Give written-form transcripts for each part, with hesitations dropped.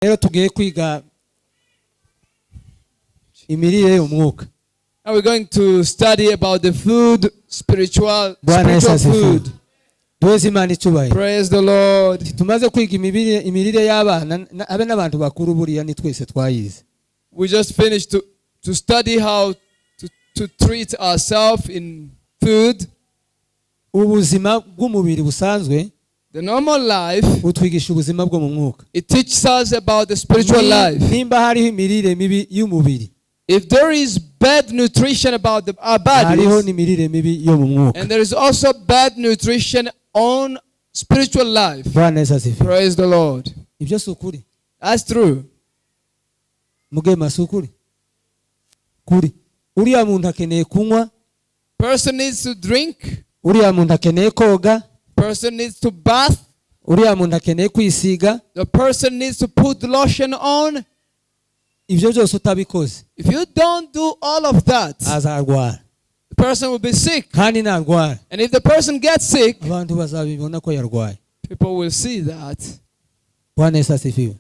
Rero tugiye kwiga imirire y'umwuka. Now we're going to study about the food, spiritual, Bwana Yesu spiritual asifiwe. food. Duheze Imana icyubahiro. Praise the Lord. Tumaze kwiga imirire y'abana abe n'abantu bakuru, buriya ni twese twayize. We just finished to study how to treat ourselves in food. Ubuzima bw'umubiri busanzwe The normal life, butwigisha ubuzima bwo mu mwuka. it teaches us about the spiritual life. Nimba hariho imirire mibi y'umubiri, If there is bad nutrition about our hariho bodies, n'imirire mibi yo mu mwuka. and there is also bad nutrition on spiritual life. Bwana Yesu asifiwe. Praise the Lord. Ibyo si ukuri? That's true. Mugema, si ukuri? Kuri uriya muntu akeneye kunywa. Person needs to drink. Uriya muntu akeneye koga. Person needs to bath. Uriya muntu akeneye kwisiga. The person needs to put lotion on. Ibyo byose utabikoze, If you don't do all of that, azarwara. the person will be sick. Kandi narwara, And if the person gets sick, abantu bazabibona ko yarwaye. people will see that. Bwana Yesu asifiwe,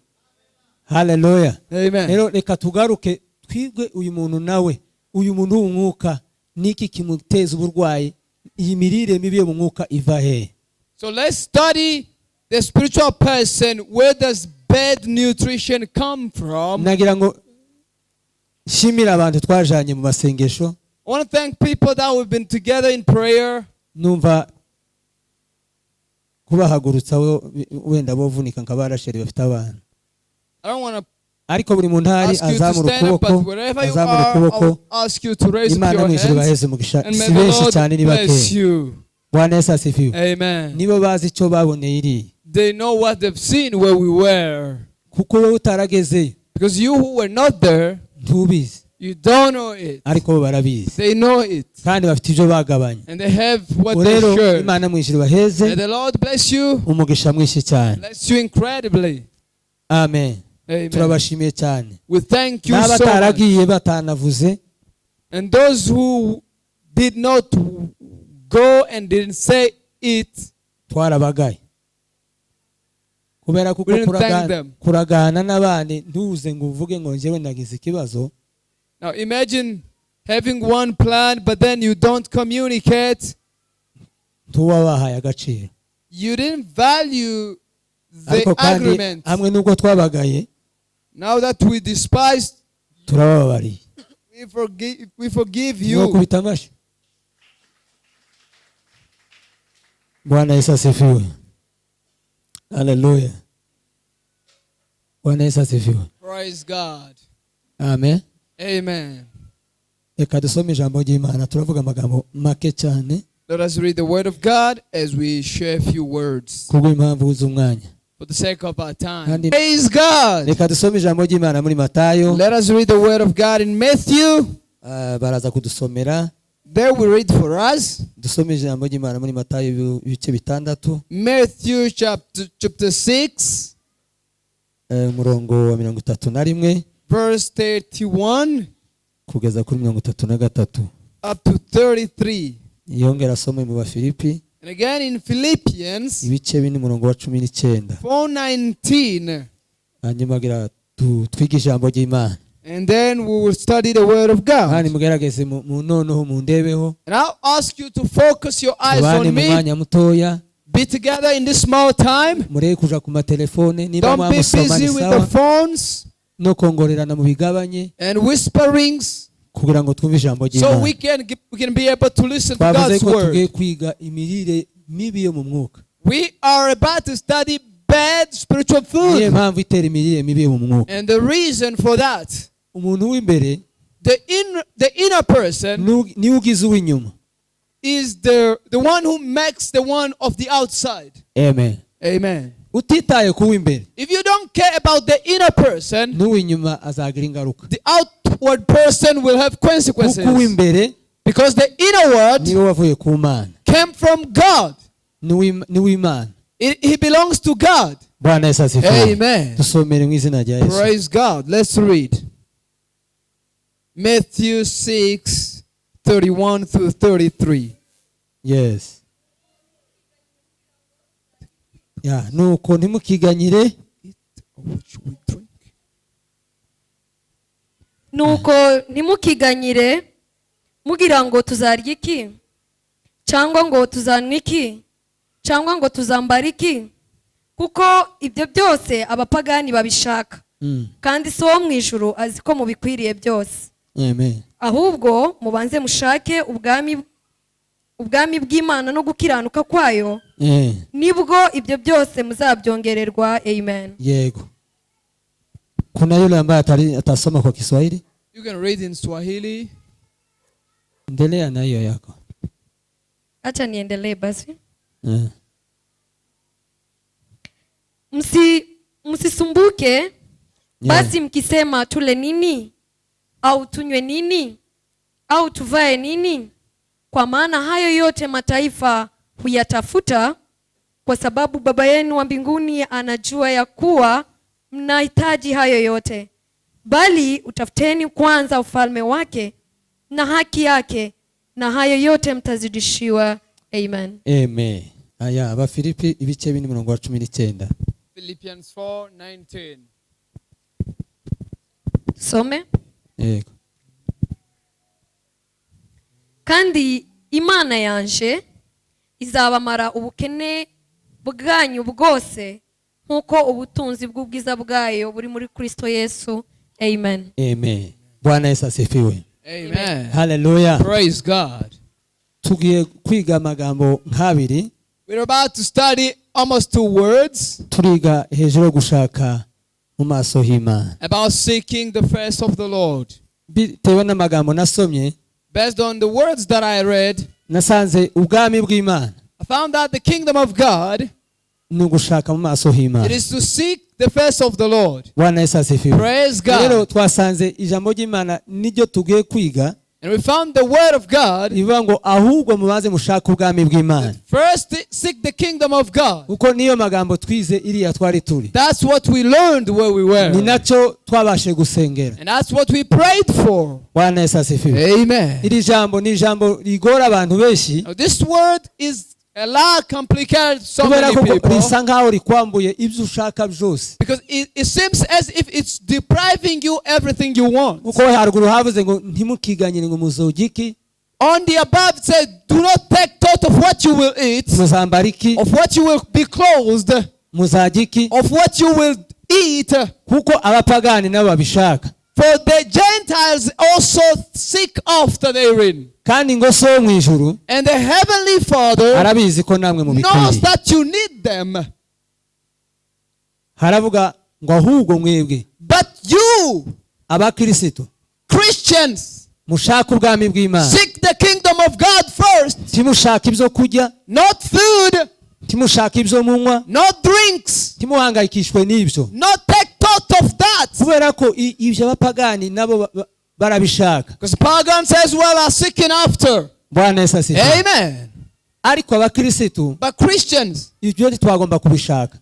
haleluya. Amen. Rero reka tugaruke twigwe uyu muntu nawe, uyu muntu w'umwuka, niki kimuteza uburwayi? Iyi mirire mibi yo mu mwuka iva hehe? So let's study the spiritual person. Where does bad nutrition come from? Nagira ngo nshimire abantu twajanye mu masengesho. I want to thank people that we've been together in prayer. Numva kubahagurutsa wenda bovunika nka barasheri bafite abana. I don't want to Ariko buri muntu ahari ask you to azamura stand up, ukuboko, but wherever you azamura are, ukuboko. I'll ask you to raise up Imana your mu ijuru hands. baheze umugisha. And may Si the benshi Lord cyane, ni bless bakeya. you. Bwana Yesu asifiwe. Amen. Nibo bazi icyo baboneye iriya. They know what they've seen where we were. Kuko wowe utaragezeyo, Because you who were not there, ntubizi. you don't know it. Ariko bo barabizi. They know it. Kandi bafite ibyo bagabanye. And they have what Ubwo they rero shared. Imana mu ijuru baheze May the Lord bless you. umugisha mwinshi cyane. Bless you incredibly. Amen. Amen. Turabashimiye cyane. We thank you so much. N'abataragiye batanavuze, And those who did not go and didn't say it, twarabagaye kubera kuko we didn't thank them. Kuragana n'abandi ntuze ngo uvuge ngo njyewe nagize ikibazo. Now imagine having one plan, but then you don't communicate. Ntuba bahaye agaciro. You didn't value the Ariko kandi agreement. hamwe n'ubwo twabagaye, Now that we despise, turabababariye. we forgive you. Mwokubita amashyi. Bwana Yesu asifiwe, haleluya. Bwana Yesu asifiwe. Praise God. Amen. Amen. Reka dusome ijambo ry'Imana, turavuga amagambo make cyane Let us read the word of God as we share a few words kubw'impamvu z'umwanya. for the sake of our time. Praise God. Reka dusome ijambo ry'Imana muri Matayo. Let us read the word of God in Matthew. Ah, baraza kudusomera. There we read for us. Dusome ijambo ry'Imana muri Matayo ibice 6. Matthew chapter 6, umurongo wa 31 verse 31 kugeza kuri 33. up to 33. Yongera asome mu Bafilipi, And again in Philippians ibice 4, umurongo wa 19. 4:19. Hanyuma agira twige ijambo ry'Imana. And then we will study the word of Kandi God. mugerageze noneho mundebeho. And I'll ask you to focus your eyes Tubane on mu me. mwanya mutoya. Be together in this small time. Mureke kuja ku matelefone niba Don't be mwamusoma busy ni with sawa. the phones No kongorerana mu bigabanye, and whisperings, kugira ngo twumve ijambo so we ry'Imana. can be able to listen to Twavuze God's ko tugiye word. kwiga imirire mibi yo mu mwuka. We are about to study bad spiritual Niyo food. mpamvu itera imirire mibi yo mu mwuka. And the reason for that, Umuntu w'imbere the inner person niwe ugize uw'inyuma. is the one who makes the one of the outside. Amen. Amen. Utitaye ku w'imbere, If you don't care about the inner person, n'uw'inyuma azagira ingaruka. the outward person will have Kuko consequences. uw'imbere Because the inner word niwe wavuye ku Mana, came from God. niw'Imana. He belongs to God. Bwana Yesu asifiwe. Amen. Dusomere mu izina rya Yesu. Praise God. Let's read Matthew 6 31 through 33. Yes, ya nuko ntimukiganyire. Eat or what should we drink? Nuko ntimukiganyire mugira ngo tuzarya iki, cyangwa ngo tuzanywa iki, cyangwa ngo tuzambara iki, kuko ibyo byose abapagani babishaka, kandi So wo mu ijuru azi ko mubikwiriye byose. Amen. Ahubwo mubanze mushake ubwami bw'Imana no gukiranuka kwayo, nibwo ibyo byose muzabyongererwa. Amen. Yego, kuna yule ambaye atasoma kwa Kiswahili? You can read in Swahili. Endelea na hiyo yako. Acha niendelee basi. Msisumbuke basi mkisema, tule nini au tunywe nini au tuvae nini? Kwa maana hayo yote mataifa huyatafuta, kwa sababu Baba yenu wa mbinguni anajua ya kuwa mnahitaji hayo yote. Bali utafuteni kwanza ufalme wake na haki yake, na hayo yote mtazidishiwa. Amen. Amen. Aya, Abafilipi ibice 4, umurongo wa 19. Philippians 4:19. Some. Yego. Kandi Imana yanje izabamara ubukene bwanyu bwose nk'uko ubutunzi bw'ubwiza bwayo buri muri Kristo Yesu. Amen. Amen. Bwana Yesu asifiwe. Amen. Haleluya. Praise God. Tugiye kwiga amagambo nk'abiri. We're about to study almost two words Turiga hejuru yo gushaka mu maso h'Imana. About seeking the face of the Lord. Bitewe n'amagambo nasomye, Based on the words that I read, nasanze ubwami bw'Imana I found that the kingdom of God, ni ugushaka mu maso h'Imana. it is to seek the face of the Lord. Bwana Yesu asifiwe. Praise Rero God. twasanze ijambo ry'Imana niryo tugiye kwiga, And we found the word of God. rivuga ngo ahubwo mubanze mushake ubwami bw'Imana. First, seek the kingdom of God. Kuko niyo magambo twize iriya twari turi. That's what we learned where we Ni were. nacyo twabashe gusengera. And that's what we prayed for. Bwana Yesu asifiwe. Amen. Iri jambo ni ijambo rigora abantu benshi, Now, this word is a lot complicated to so kubera many ko people risa nkaho rikwambuye ibyo ushaka byose. Because it seems as if it's depriving you everything you want. Kuko haruguru havuze ngo ntimukiganyire ngo muzorya iki, On the above it said, do not take thought of what you will eat, muzambara iki, of what you will be clothed, muzarya iki, of what you will eat. Kuko abapagani nabo babishaka. For the Gentiles also seek after therein. Kandi ngo So wo mu ijuru And the heavenly Father arabizi ko namwe knows mubikwiriye. That you need them. Haravuga ngo ahubwo mwebwe, But you, abakristo, Christians, mushake ubwami bw'Imana. Seek the kingdom of God first. Ntimushake ibyo kurya, Not food, ntimushake ibyo munywa, not drinks, ntimuhangayikishwe n'ibyo, not take thought of that. Kubera ko ibyo abapagani nabo barabishaka. Because pagans as well are seeking after. Bwana Yesu asifiwe. Amen. Ariko abakirisitu, But Christians, ibyo ntitwagomba kubishaka.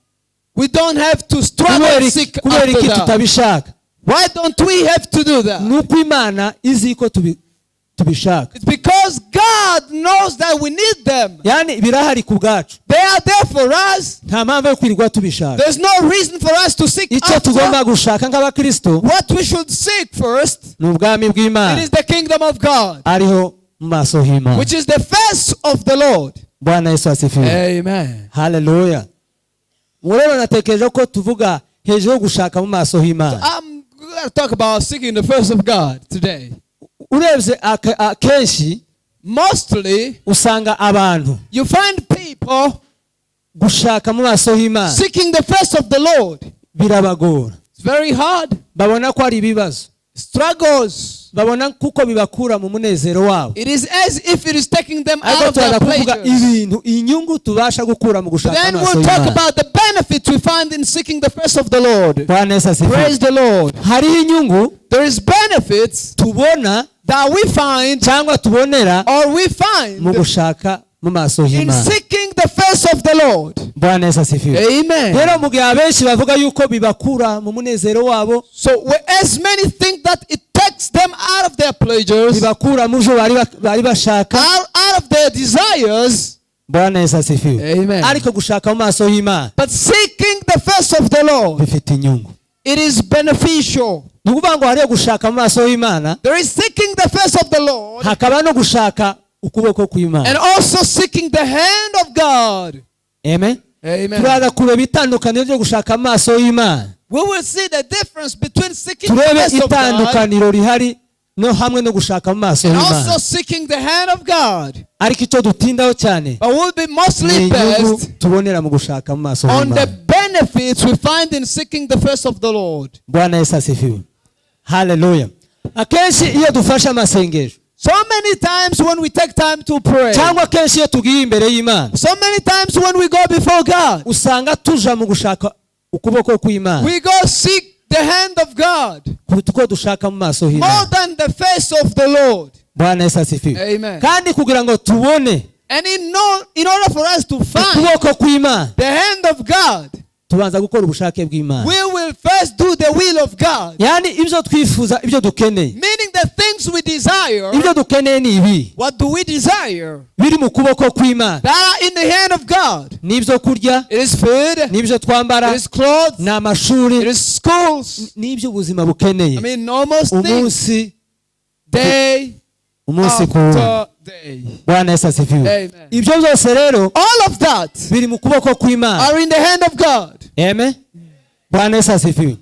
We don't have to struggle Kubera and iki? seek Kubera after iki that. tutabishaka? Why don't we have to do that? Ni uko Imana izi ko tubishaka. It's because God knows that we need them. Yani birahari ku bwacu. They are there for us. Nta mpamvu yo kwirirwa tubishaka. There's no reason for us to seek Icyo tugomba after. Gushaka nk'abakristo What we should seek first, ni ubwami it bw'Imana, is the kingdom of God, ariho mu maso h'Imana. Which is the face of the Lord. Bwana Yesu asifiwe. Amen. Haleluya. Ubu rero natekereje ko tuvuga hejuru yo gushaka mu maso h'Imana. I'm going to talk about seeking the face of God today. Urebye akenshi, Mostly, usanga abantu you find people gushaka mu maso h'Imana seeking the face of the Lord. Birabagora. It's very hard. Babona ko ari ibibazo. Struggles. Babona kuko bibakura mu munezero wabo. It is as if it is taking them out Ariko of their turaza kuvuga pleasures. ibintu inyungu tubasha gukura mu gushaka Then amaso we'll talk y'Imana. About the benefits we find in seeking the face of the Lord. Bwana Yesu asifiwe. Praise the Lord. Hariho inyungu There is benefits tubona that we find cyangwa tubonera or we find mu gushaka mu maso in y'Imana. Seeking the face of the Lord. Bwana Yesu asifiwe. Amen. Rero mu gihe abenshi bavuga yuko bibakura mu munezero wabo, So as many think that it takes them out of their pleasures, bibakura mu byo bari bashaka. out of their desires. Bwana Yesu asifiwe. Amen. Ariko gushaka mu maso y'Imana But seeking the face of the Lord, bifite inyungu. It is beneficial. Ni ukuvuga ngo hariyo gushaka mu maso y'Imana, There is seeking the face of the Lord hakaba no gushaka ukuboko kw'Imana. and also seeking the hand of God. Amen. Amen. Turaza kureba itandukaniro ryo gushaka amaso y'Imana, We will see the difference between seeking the turebe face of God itandukaniro rihari no hamwe no gushaka mu maso and y'Imana. also seeking the hand of God. Ariko icyo dutindaho cyane But we'll be ni mostly inyungu based tubonera mu gushaka mu maso on the y'Imana. benefits we find in seeking the face of the Lord. Bwana Yesu asifiwe. Haleluya. Akenshi iyo dufashe amasengesho, So many times when we take time to pray, cyangwa akenshi iyo tugiye imbere y'Imana, so many times when we go before God, usanga tuja mu gushaka ukuboko kw'Imana we go seek the hand of God kuruta uko dushaka mu maso more h'Imana. than the face of the Lord. Bwana Yesu asifiwe. Amen. Kandi kugira ngo tubone And in order for us to find ukuboko kw'Imana, the hand of God, tubanza gukora ubushake bw'Imana. we will first do the will of God. Yani ibyo twifuza, ibyo dukeneye, Meaning the things we desire. ibyo dukeneye ni ibi What do we desire? biri mu kuboko kw'Imana. That are in the hand of God. N'ibyo kurya, It is food, n'ibyo twambara, it is clothes, ni amashuri, it is schools. n'ibyo ubuzima bukeneye. I mean, normal things. Umunsi Day umunsi ku wundi. after day. Bwana Yesu asifiwe. Amen. Ibyo byose rero All of that biri mu kuboko kw'Imana. are in the hand of God. Amen. Bwana Yesu asifiwe.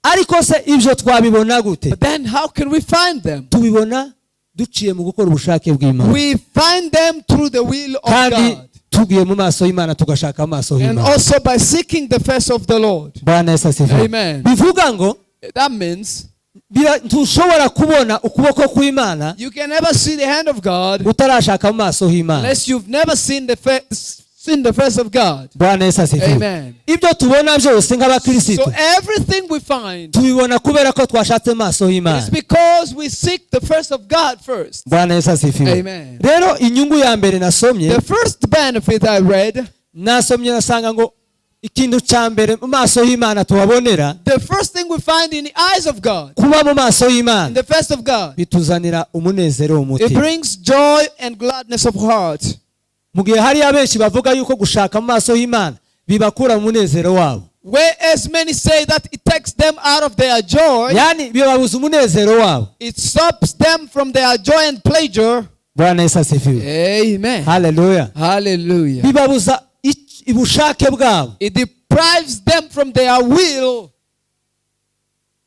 Ariko se ibyo twabibona gute? But then how can we find them? Tubibona duciye mu gukora ubushake bw'Imana. We find them through the will of Kandi God. tugiye mu maso y'Imana tugashaka amaso And y'Imana. also by seeking the face of the Lord. Bwana Yesu asifiwe. Amen. Bivuga ngo That means ntushobora kubona ukuboko kw'Imana you can never see the hand of God utarashaka mu maso h'Imana. unless you've never seen the face of God. Bwana Yesu asifiwe. Amen. Ibyo tubona byose nk'abakristo So everything we find tubibona kubera ko twashatse maso y'Imana. is because we seek the face of God first. Bwana Yesu asifiwe. Amen. Rero inyungu ya mbere nasomye, The first benefit I read, nasomye nasanga ngo ikintu cya mbere mu maso y'Imana tuhabonera, the first thing we find in the eyes of God, kuba mu maso in y'Imana the face of God, bituzanira umunezero it w'umutima. brings joy and gladness of heart. Mu gihe hari abenshi bavuga yuko gushaka mu maso y'Imana bibakura mu munezero wabo. Whereas many say that it takes them out of their joy, Yani bibabuza umunezero wabo. it stops them from their joy and pleasure. Bwana Yesu asifiwe. Amen. Haleluya. Hallelujah. Bibabuza ubushake bwabo. It deprives them from their will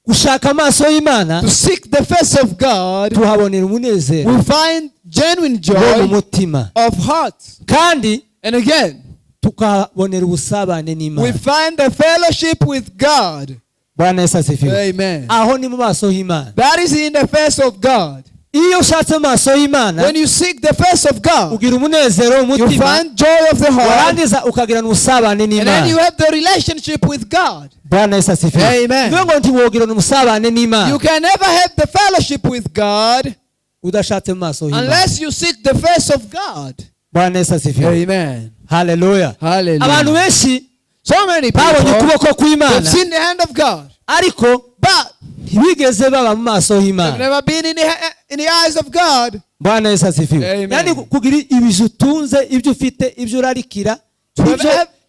Gushaka amaso y'Imana to seek the face of God. tuhabonera umunezero We find genuine wo mu joy mutima, of heart. kandi And again, tukahabonera ubusabane we n'Imana. find the fellowship with God. Bwana Yesu asifiwe. Amen. Aho ni mu maso y'Imana. That is in the face of God. Iyo ushatse mu maso y'Imana When you seek the face of God, ugira umunezero you w'umutima, find joy of the heart, warangiza ukagirana ubusabane and then you n'Imana. have the relationship with God. Bwana Yesu asifiwe. Amen. Niyo ngo ntiwogirana ubusabane n'Imana You can never have the fellowship with God udashatse mu maso y'Imana. unless you seek the face of God. Bwana Yesu asifiwe. Amen. Haleluya. Hallelujah. Abantu benshi So many babonye people ukuboko kw'Imana, have seen the hand of God, ariko but ntibigeze baba mu maso they've y'Imana. never been in the eyes of God. Bwana Yesu asifiwe. Amen. Yani kugira ibyo utunze, ibyo ufite, ibyo urarikira,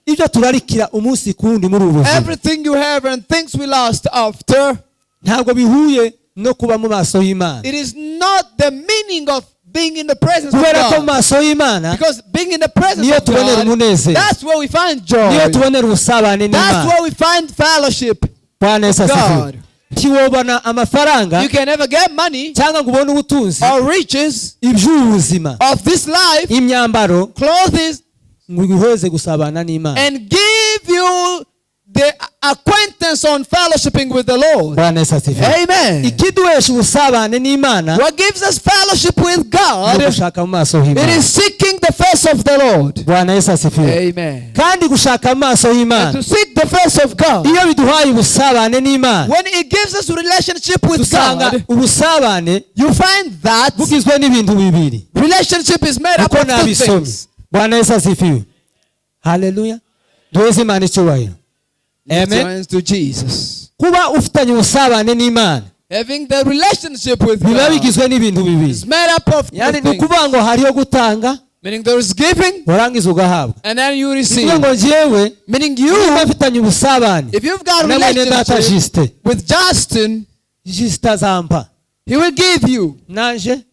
ibyo turarikira umunsi kundi muri ubu buzima, Everything you have and things we lust after, ntabwo bihuye no kuba mu maso y'Imana. it is not the meaning of being in the presence of Kubera ko mu God. maso y'Imana Because being in the presence niyo of tubonera God, umunezero, that's where we find joy. niyo tubonera ubusabane That's n'Imana. where we find fellowship. Bwana Yesu asifiwe. God. Ntiwobona amafaranga You can never get money cyangwa ngo ubone ubutunzi, or riches iby'ubuzima, of this life, imyambaro, clothes, ngo iguheze gusabana n'Imana. and give you the acquaintance on fellowshipping with the Lord. Bwana Yesu asifiwe. Amen. Ikiduhesha ubusabane n'Imana What gives us fellowship with ni God, ugushaka mu maso it h'Imana. is seeking the face of the Lord. Bwana Yesu asifiwe. Amen. Kandi gushaka mu maso y'Imana, And to seek the face of God, iyo biduhaye ubusabane n'Imana, when it gives us relationship with dusanga God, ubusabane you find that bugizwe n'ibintu bibiri. relationship is made up Uko of two nabisomye. things. Bwana Yesu asifiwe. Haleluya. Duheze Imana icyubahiro. Lift your Amen. hands to Jesus. Kuba ufitanye ubusabane n'Imana Having the relationship with biba God bigizwe n'ibintu bibiri. is made up of two Yani ni things. ukuvuga ngo hariyo gutanga, Meaning there is giving Warangiza ugahabwa. And then you receive. Bivuga ngo njyewe Meaning you, niba mfitanye ubusabane if you've got a na mwene data relationship Justin, with Justin, Justin azampa, he will give you. Nanje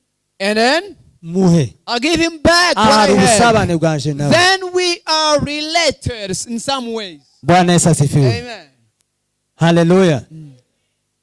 And then muhe. I'll give him back what Ahari I have. ubusabane bwanje nawe. Then we are related in some ways. Bwana Yesu asifiwe. Amen. Haleluya.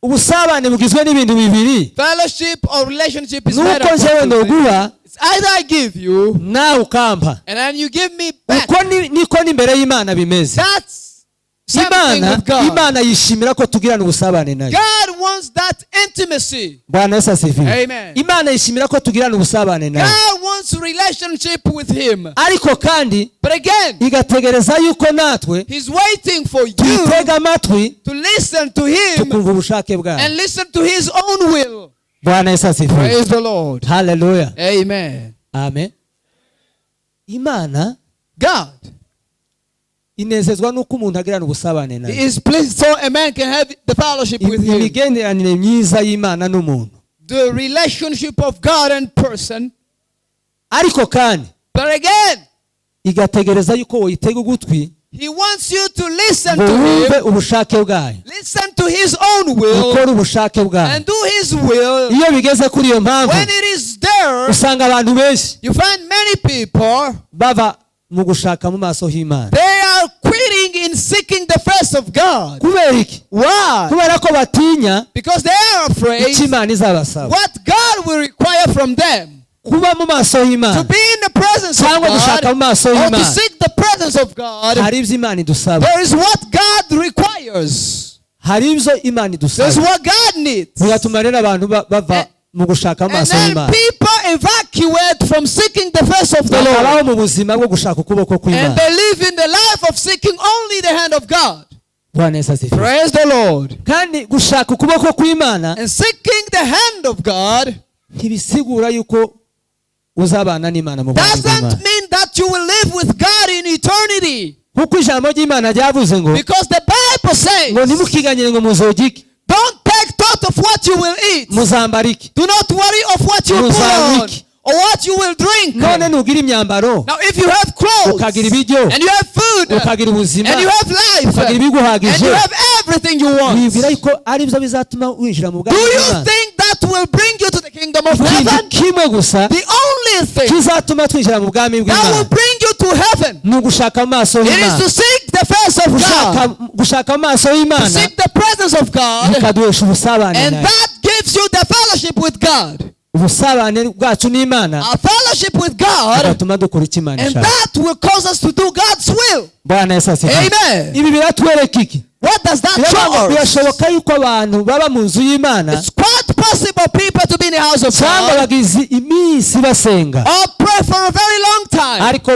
Ubusabane bugizwe n'ibintu bibiri. Fellowship or relationship is made Nuko up of njyewe two things. ndoguha, It's either I give you nawe ukampa. And then you give me back. Uko niko n'imbere y'Imana bimeze. That's something Imana with God. Imana yishimira ko tugirana ubusabane nayo. God wants that intimacy. Bwana Yesu asifiwe. Amen. Imana yishimira ko tugirana ubusabane nayo. God wants relationship with him. Ariko kandi But again, igategereza yuko natwe he's waiting for you tuyitega amatwi, to listen to him tukumva ubushake bwayo. And listen to his own will. Bwana Yesu asifiwe. Praise the Lord. Haleluya. Amen. Amen. Imana God inezezwa nuko umuntu agirana ubusabane He nayo. is pleased so a man can have the fellowship with him. Imigenderanire myiza y'Imana n'umuntu. The relationship of God and person. Ariko kandi But again, igategereza yuko woyitega ugutwi he wants you to listen ngo to wumve him, ubushake bwayo, listen to his own will, ukore ubushake bwayo. And do his will. Iyo bigeze kuri iyo mpamvu, When it is there, usanga abantu benshi you find many people, bava mu gushaka mu maso h'Imana. They are quitting in seeking the face of God. Kubera iki? Why? Kubera ko batinya Because they are afraid icyo Imana izabasaba. What God will require from them. Kuba mu maso y'Imana To be in the presence of cyangwa gushaka God mu maso or to y'Imana, seek the presence of God, hari ibyo Imana idusaba. There is what God requires. Hari ibyo Imana There's idusaba. what God needs. Bigatuma rero abantu bava mu gushaka mu And maso then y'Imana, people evacuate from seeking the face of the bakabaho Lord. mu buzima bwo gushaka ukuboko And kw'Imana. they live in the life of seeking only the hand of God. Bwana Yesu asifiwe. Praise the Lord. Kandi gushaka ukuboko kw'Imana And seeking the hand of God ntibisigura yuko uzabana n'Imana mu bwami doesn't bw'Imana. mean that you will live with God in eternity. Kuko ijambo ry'Imana ryavuze ngo Because the Bible says, ngo ntimukiganyire ngo muzojya iki, don't take thought of what you will eat. muzambara iki. Do not worry of what you put on Muzanywa or what you will drink. None nugira imyambaro, Now, if you have clothes ukagira ibiryo, and you have food ukagira ubuzima, and you have life ukagira and ibiguhagije, you have everything you want, wibwira yuko ari byo bizatuma winjira mu do bwami you bw'Imana? think that will bring you to the kingdom of Ikintu heaven? kimwe gusa The only thing kizatuma twinjira mu bwami that will bw'Imana bring you to heaven, ni ugushaka amaso it is y'Imana. to seek the face of Gushaka God, gushaka amaso to y'Imana seek the presence of God, bikaduhesha ubusabane and nayo. that gives you the fellowship with God. Ubusabane bwacu n'Imana Our fellowship with God, bigatuma dukora icyo Imana and ishaka. that will cause us to do God's will. Bwana Yesu asifiwe. Amen. Ibi biratwereka iki? What does that Biravuga ngo show us? birashoboka yuko abantu baba mu nzu y'Imana It's quite possible people to be in the house of cyangwa God bagize iminsi basenga, or pray for a very long time. Ariko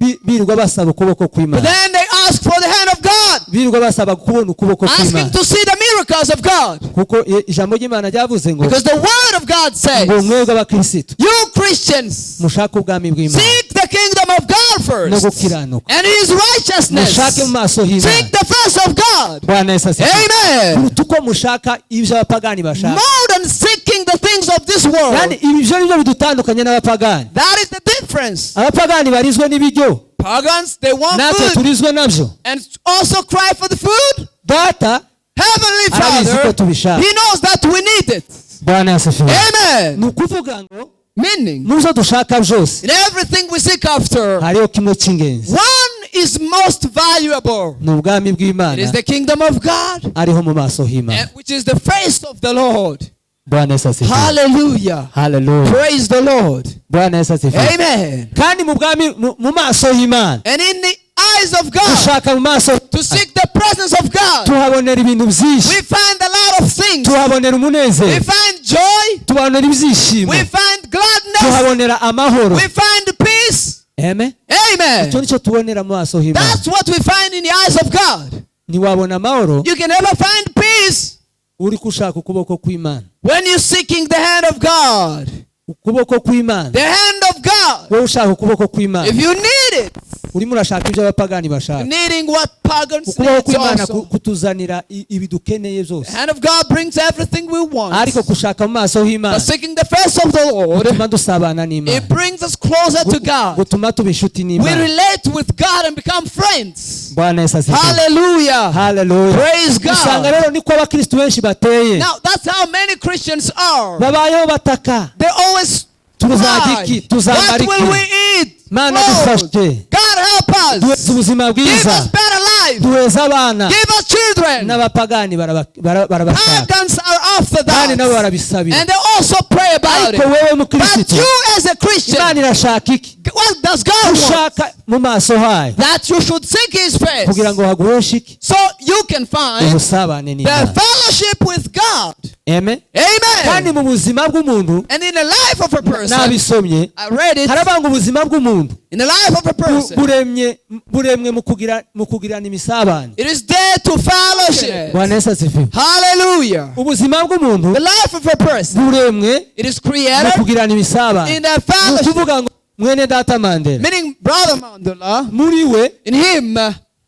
birirwa basaba ukuboko But kw'Imana, then they ask for the hand of God, birirwa basaba kubona ukuboko asking kw'Imana, to see the miracles of God. Kuko ijambo ry'Imana ryavuze ngo Because the word of God says, ngo mwebwe abakirisitu you Christians, mushake ubwami bw'Imana seek the kingdom of God no first gukiranuka, and his righteousness. mushake mu maso h'Imana. Seek the face of God. Bwana Yesu asifiwe. Amen. Kuruta uko mushaka ibyo abapagani bashaka. More than seeking the things of this Kandi world. ibi byo nibyo bidutandukanya n'abapagani. That is the difference. Abapagani barizwe n'ibiryo, Pagans, they want natwe food turizwe nabyo. And also cry for the food. Data Heavenly arabizi ko Father, tubishaka. He knows that we need it. Bwana Yesu asifiwe. Amen. Ni ukuvuga ngo Meaning, mu byo dushaka byose in everything we seek after, hariho kimwe cy'ingenzi, one is most valuable. ni ubwami It is bw'Imana the kingdom of God, ariho mu maso h'Imana. and which is the face of the Lord. Bwana Yesu asifiwe. Hallelujah. Haleluya. Praise the Lord. Bwana Yesu asifiwe. Amen. Kandi mu bwami mu maso y'Imana, And in the eyes of God, gushaka mu maso, to seek the presence of God, tuhabonera ibintu byinshi, we find a lot of things. tuhabonera We umunezero, find joy, tuhabonera ibyishimo, we find gladness, tuhabonera amahoro. We find peace. Amen. Icyo Amen. nicyo tubonera mu maso h'Imana. That's what we find in the eyes of God. Ntiwabona amahoro You can never find peace uri gushaka ukuboko kw'Imana. when you're seeking the hand of God. Ukuboko kw'Imana, The hand of God. wowe ushaka ukuboko kw'Imana, If you need it, Urimo urashaka ibyo abapagani bashaka. Needing what pagans Ukuboko need kw'Imana also. Kutuzanira ibi dukeneye byose. The hand of God brings everything we want. Ariko gushaka mu maso h'Imana But seeking the face of the Lord, gutuma dusabana n'Imana, it brings us closer to God. Gutuma tuba inshuti We n'Imana. Relate with God and become friends. Bwana Yesu asifiwe. Hallelujah. Haleluya. Praise Usanga God. rero niko abakristu benshi bateye. Now, that's how many Christians are. Babayeho bataka. They always Tuzarya cry. iki? Tuzambara What will iki? we eat? Mana Lord, dufashe. God help Duheze us. ubuzima Give bwiza. us better life. Duheze abana. Give us children. N'abapagani barabashaka. Pagans are after Kandi nabo that. barabisabira. And they also pray about Ariko it. wewe But mukristo, you as a Christian, Imana irashaka iki? What does God want? Ushaka mu maso hayo That you should seek His face. Kugira ngo haguheshe iki? So you can find Ubusabane the n'Imana. Fellowship with God. Amen. Kandi Amen. Mu buzima bw'umuntu, And in the life of a person, nabisomye, I read it. harabanga ubuzima bw'umuntu In the life of a person, buremye buremwe mu kugira mu kugirana imisabane. It is there to fellowship. Bwana Yesu asifiwe. Hallelujah. Ubuzima bw'umuntu The life of a person, buremwe it is mu created kugirana imisabane. In the Ni fellowship. ukuvuga ngo mwene data Mandela, Meaning, Brother Mandela, muri we in him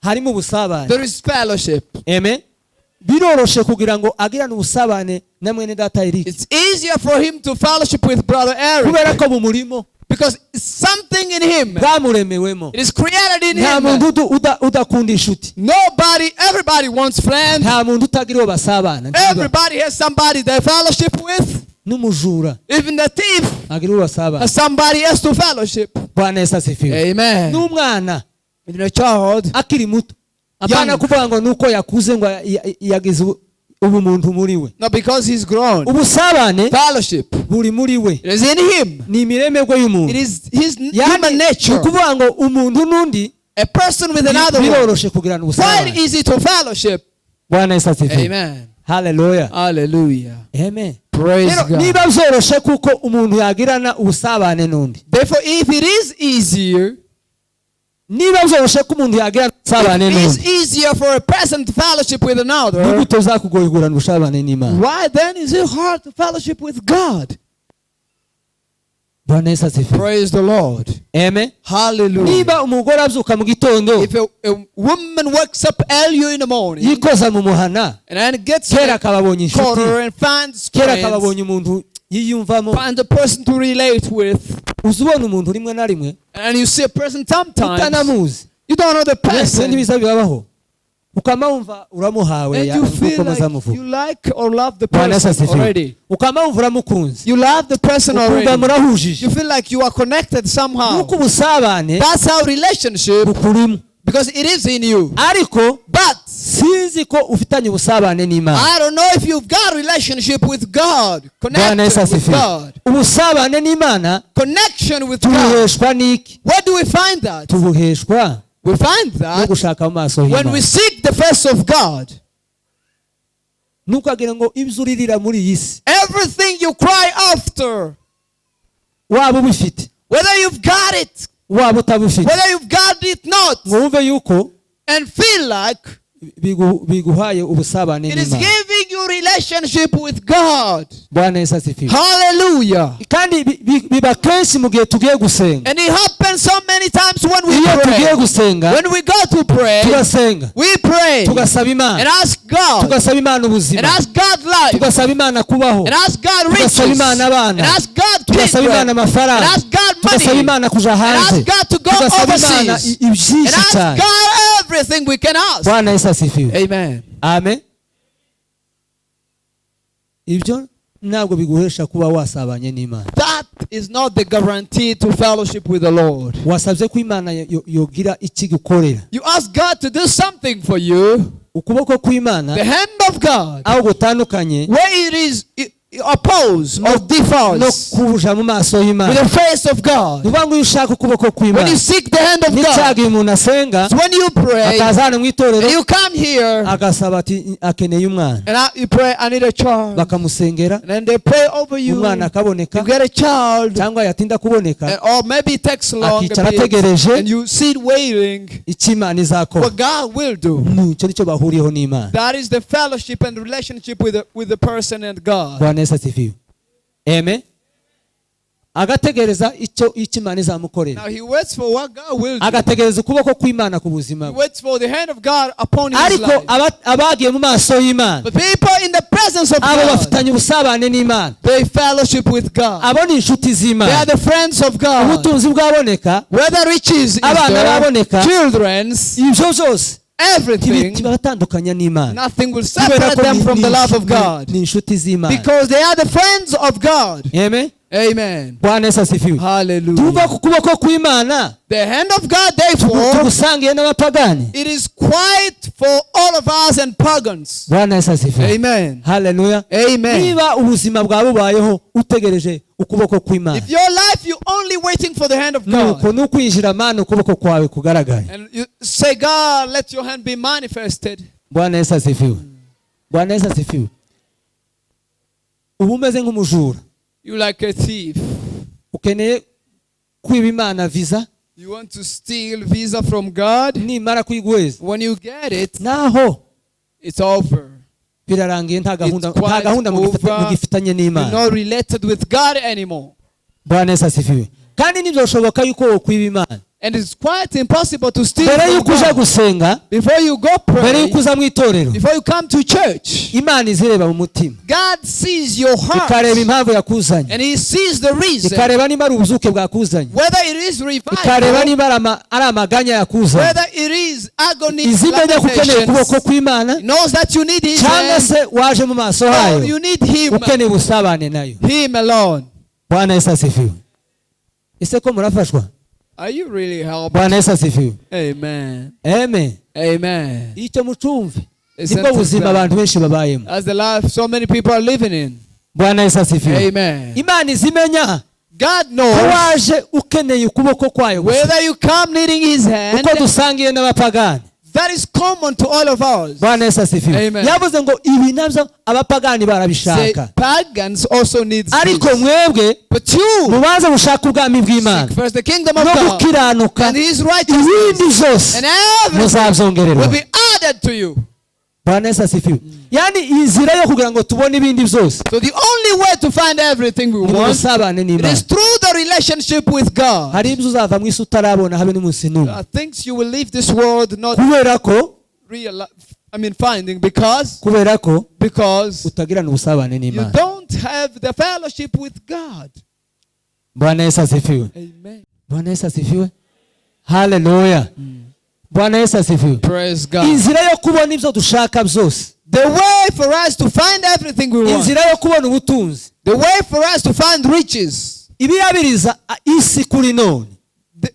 harimo ubusabane. There is fellowship. Amen. Biroroshe kugira ngo agirane ubusabane na mwene data Eric, It's easier for him to fellowship with Brother Eric kubera ko bumurimo, because it's something in him. Bwamuremewemo. It is created in Nta him. Muntu udakunda inshuti. Nobody, everybody wants friends. Nta muntu utagira uwo basabana. Ntibiba. Everybody has somebody they fellowship with. N'umujura Even the thief agira uwo basabana. Has somebody else to fellowship. Bwana Yesu asifiwe. Amen. N'umwana Even a child, akiri muto, apana Young. Kuvuga ngo nuko yakuze ngo yagize ubumuntu muri we. Not because he's grown. Ubusabane Fellowship. Buri muri we. It is in him. Ni imiremerwe y'umuntu. It is his Yani, human ni nature. ukuvuga ngo umuntu n'undi A person with another one. Biroroshe kugirana Quite ubusabane. Easy to fellowship. Bwana Yesu asifiwe. Amen. Haleluya. Hallelujah. Amen. Praise Rero, God. niba byoroshe kuko umuntu yagirana ubusabane n'undi, Therefore, if it is easier, niba byoroshe ko umuntu yagirana ubusabane it is n'undi, easier for a person to fellowship with another, nigute uzakugoye kugirana ubusabane n'Imana? Why then is it hard to fellowship with God? Bwana Yesu asifiwe. Praise the Lord. Amen. Hallelujah. Niba umugore abyuka mu gitondo, If a woman wakes up early in the morning yikoza mu muhana, and then gets kera to the akaba abonye inshuti, corner and finds kera friends, akaba abonye umuntu yiyumvamo, finds a person to relate with, uza ubona umuntu rimwe na rimwe and you see a person sometimes, utanamuzi, you don't know the mwese person, ntibiza bibabaho, ukama wumva uramuhawe and ya- you feel nkuko like muzamuvuga. You like or love the Bwana Yesu person asifiwe. already. Ukama wumva uramukunze, You love the person ukumva already. murahujije. You feel like you are connected somehow. Nuko ubusabane That's how relationship, bukurimo, because it is in you. Ariko But sinzi ko ufitanye ubusabane n'Imana. I don't know if you've got relationship with God, Bwana Yesu connected with asifiwe. God, Ubusabane n'Imana connection with God. tubuheshwa n'iki? Where do we find that? Tubuheshwa We find no that gushaka mu maso when we h'Imana. Seek the face of God. Ntukagira ngo ibyo uririra muri iyi si, Everything you cry after, waba ubifite, whether you've got it, waba utabufite, whether you've got it not, ngo wumve yuko and feel like biguhaye ubusabane it is n'Imana. Giving you relationship with God. Bwana Yesu asifiwe. Hallelujah. Kandi biba kenshi mu gihe tugiye gusenga. And it happens so many times when we Iyo tugiye pray. Gusenga, When we go to pray, turasenga, we pray tugasaba and Imana, ask God, tugasaba Imana ubuzima, and ask God life, tugasaba Imana kubaho, and ask God riches, tugasaba Imana and abana, ask God tugasaba children, Imana and amafaranga, ask God tugasaba money, Imana kuja and hanze, ask God to go tugasaba Imana overseas, and ibyinshi ask cyane. God everything we can ask. Bwana Yesu asifiwe. Amen. Amen. Ibyo ntabwo biguhesha kuba wasabanye n'Imana. That is not the guarantee to fellowship with the Lord. Wasabye ko Imana yogira ikigukorera. You ask God to do something for you, Ukuboko kw'Imana the hand of God, aho gutandukanye where it is opposed or no differs kuja mu maso with y'Imana. the face of God. Ni ukuvuga ngo iyo ushaka ukuboko When kw'Imana, you seek the hand of God, n'icyago umuntu asenga, it's when you pray akaza hano mu itorero, and you come here agasaba ati akeneye umwana, and you pray, "I need a child." Bakamusengera, And then they pray over you. umwana akaboneka, You get a child. Cyangwa yatinda kuboneka, And, or maybe it takes long a akicara bit, ategereje and you sit waiting icyo Imana izakora. What God will do. Icyo nicyo bahuriyeho n'Imana. That is the fellowship and relationship with the person and God. Bwana Yesu asifiwe. Amen. Agategereza icyo Imana izamukorera. Now he waits for what God will do. Agategereza ukuboko kw'Imana ku buzima He bwe. waits for the hand of God upon his Ariko life. abagiye mu maso y'Imana, But people in the presence of abo God, bafitanye ubusabane n'Imana. they fellowship with God. Abo ni inshuti They are z'Imana. the friends of God. Ubutunzi bwaboneka, Whether riches is abana there, baboneka, children's, ibyo byose everything, ntibibatandukanya n'Imana. nothing will Kubera separate ko them from the love of God. ni inshuti z'Imana. Because they are the friends of God. Amen. Amen. Bwana Yesu asifiwe. Tuva Hallelujah. ku kuboko kw'Imana The hand of God, therefore, tugusangiye n'abapagani. it is quite for all of us and pagans. Bwana Yesu asifiwe. Amen. Haleluya. Amen. Niba ubuzima bwawe bubayeho utegereje ukuboko kw'Imana, If your life you're only waiting for the hand of nuko God, nukwinjira Mana ukuboko kwawe kugaragare. and you say, God, let your hand be manifested. Bwana Yesu asifiwe. Bwana Yesu asifiwe. Uba umeze nk'umujura. You like a thief. Ukeneye kwiba Imana visa, You want to steal visa from God. nimara kuyiguheza When you get it, naho it's over. birarangiye, nta gahunda, It's quite nta gahunda over. mugifitanye You're n'Imana. not related with God anymore. Bwana Yesu asifiwe. Kandi ntibyoshoboka yuko wokwiba Imana. And it's quite impossible to steal Mbere from yuko uja God. gusenga, Before you go mbere pray, yuko uza mu itorero, before you come to church, Imana izireba mu mutima, God sees your ikareba heart impamvu yakuzanye, and He sees the reason. ikareba niba ari ubuzuke bwakuzanye, Whether it is ikareba revival, niba ari amaganya yakuzanye, whether it is agony, izimenya ko ukeneye ukuboko lamentations, kw'Imana, He knows that you need His cyangwa hand se waje mu maso or hayo you need Him, ukeneye ubusabane nayo. Him alone. Bwana Yesu asifiwe. Ese ko murafashwa? Are you really helped? Bwana Yesu asifiwe. Amen. Amen. Amen. Icyo mucumve Listen nibwo to buzima that. abantu benshi babayemo. That's the life so many people are living in. Bwana Yesu asifiwe. Amen. Imana izimenya God ko knows waje ukeneye ukuboko kwayo gusa. whether you come needing His hand, Uko dusangiye n'abapagani. that is common to all of us. Bwana Yesu asifiwe. Amen. Yavuze ngo ibi nabyo abapagani Say, barabishaka, pagans also need ariko this. mwebwe But you mubanze gushaka ubwami bw'Imana seek first the kingdom of no God gukiranuka, and His righteousness, ibindi byose and everything will muzabyongererwa. be added to you. Bwana Yesu asifiwe. Yani inzira yo kugira ngo tubone ibindi byose So the only way to find everything we ni mu want, busabane it n'Imana. is through the relationship with God. Hari ibyo uzava mu isi utarabona habe n'umunsi There n'umwe, are things you will leave this world not kubera ko reali- I mean finding because kubera ko because utagirana ubusabane you n'Imana. don't have the fellowship with God. Bwana Yesu asifiwe. Amen. Bwana Yesu asifiwe. Haleluya. Bwana Yesu asifiwe. Praise God. Inzira yo kubona ibyo dushaka byose, The way for us to find everything we want, inzira yo kubona ubutunzi, the way for us to find riches, ibirabiriza isi kuri none,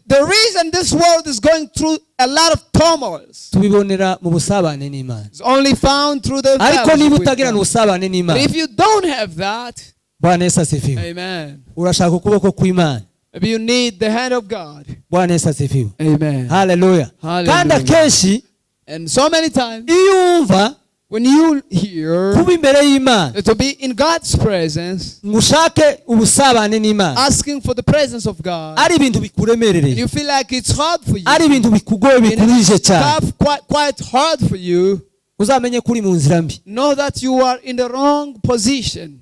the reason this world is going through a lot of turmoils tubibonera mu busabane n'Imana. is only found through the Ariko fellowship niba with utagirana God. ubusabane But n'Imana, if you don't have that, Bwana Yesu asifiwe, amen. urashaka ukuboko kw'Imana. Maybe you need the hand of God. Bwana Yesu asifiwe. Amen. Haleluya. Hallelujah. Kandi akenshi And so many times iyo wumva when you hear kuba imbere y'Imana, to be in God's presence, ngo ushake ubusabane n'Imana, asking for the presence of God, ari ibintu and bikuremerereye, you feel like it's hard for you, ari ibintu bikugoye, and bikuruhije it's cyane, tough, quite hard for you, uzamenye ko uri mu nzira mbi. know that you are in the wrong position.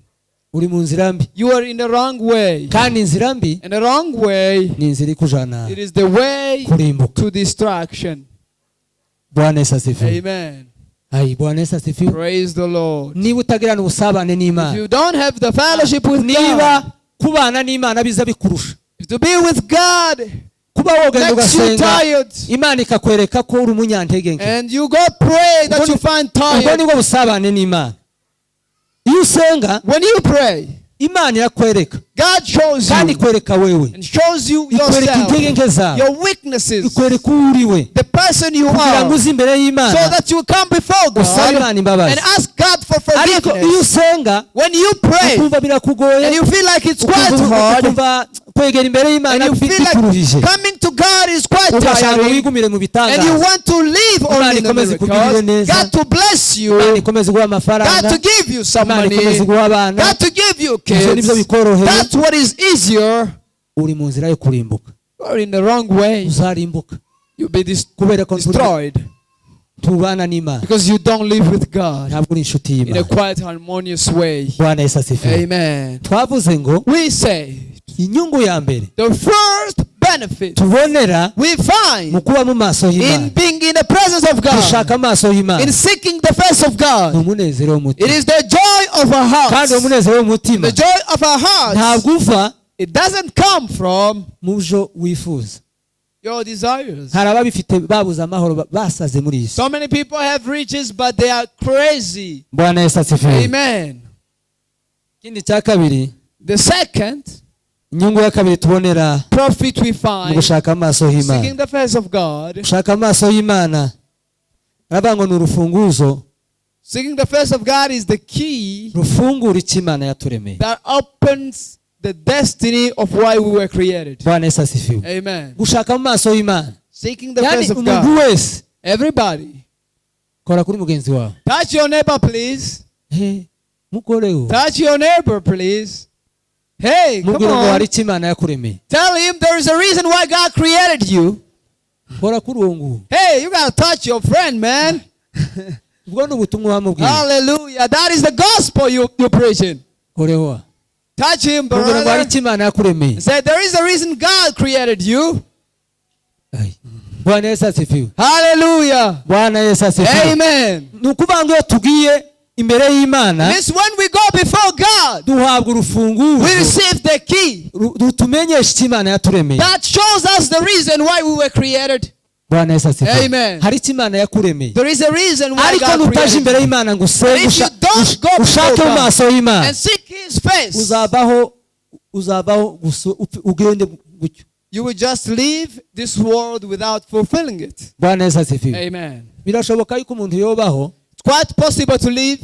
Uri mu nzira mbi. You are in the wrong way. Kandi inzira mbi And the wrong way, ni inzira ikujana it is the way kurimbuka. to destruction. Bwana Yesu asifiwe. Amen. Ayi, Bwana Yesu asifiwe. Praise the Lord. Niba utagirana ubusabane If n'Imana, you don't have the fellowship with niba God, kubana n'Imana biza bikurusha, to be with God kuba wogenda makes you ugasenga tired. Imana ikakwereka ko uri umunyantege nke, And you go pray that you find ubwo tired. nibwo busabane n'Imana. Iyo usenga When you pray, Imana irakwereka, God shows kandi you ikwereka wewe, and shows you ikwereka yourself, intege nke zawe, your weaknesses, ikwereka uwo uri we, the person you kugira ngo are, uze imbere so y'Imana that you come before usabe God Imana imbabazi. and ask God for Ariko iyo forgiveness. usenga When you pray ukumva birakugoye, and you feel like it's quite ukumva hard, ukumva kwegera imbere and y'Imana you feel bikuruhije, like coming to God is quite ugashaka tiring, wigumire mu and you bitangaza, want to live Imana only in the ikomeze ikugirire miracles, neza. God to bless Imana you, ikomeze iguha God amafaranga, to give you some Imana ikomeze money, iguha abana, God to give you ibyo nibyo kids. bikoroheye. That's what is easier. Uri mu nzira yo kurimbuka. You are in the wrong way. Uzarimbuka You'll be kubera ko destroyed tubana n'Imana, because you don't live with God ntabwo uri inshuti in a y'Imana. quite harmonious way. Bwana Yesu asifiwe. Amen. Twavuze ngo We say Inyungu ya mbere The first benefit tubonera we mu find kuba mu maso in y'Imana, being in the presence of God, gushaka amaso y'Imana, in seeking the face of ni God, umunezero it w'umutima. is the joy of our Kandi hearts. uwo munezero w'umutima The joy of our hearts, ntabwo uva it doesn't come from mu byo wifuza. your desires. Hari ababifite babuze amahoro, basaze muri iyi si. So many people have riches, but they are crazy. Bwana Yesu asifiwe. Amen. Ikindi cya kabiri, The second inyungu ya kabiri tubonera profit we mu find gushaka amaso y'Imana, seeking the face of God, gushaka amaso y'Imana, aravuga ngo ni urufunguzo seeking the face of God is the key rufungura icyo Imana yaturemeye. that opens the destiny of why we were created. Bwana Yesu asifiwe. Amen. Gushaka mu maso y'Imana, Seeking the yani face of umuntu God. wese, Everybody, kora kuri mugenzi wawe, touch your neighbor, please. He, mukoreho, Touch your neighbor, please. Hey, come mubwire ngo hari on. icyo Imana yakuremeye. Tell him there is a reason why God created you. Kora kuri uwo nguwo. Hey, you gotta touch your friend, man. Ubwo ni ubutumwa wamubwiye. Hallelujah. That is the gospel you're preaching. Koreho, Touch him, mubwire ngo hari brother. icyo Imana yakuremeye. Say, there is a reason God created you. Ai. Bwana Yesu asifiwe. Hallelujah. Bwana Yesu asifiwe. Amen. Ni ukuvuga ngo iyo tugiye imbere y'Imana, This when we go before God, duhabwa we urufunguzo receive the key rutumenyesha icyo Imana yaturemeye. that shows us the reason why we were created. Bwana Yesu asifiwe. Amen. Hari icyo Imana yakuremeye, There is a reason why ariko God nutaje created imbere you. y'Imana ngo usenge, If you don't go ushake before mu God maso y'Imana, and seek His face, uzabaho gusa ugende gutyo. you will just leave this world without fulfilling it. Bwana Yesu asifiwe. Amen. Birashoboka yuko umuntu yobaho It's quite possible to live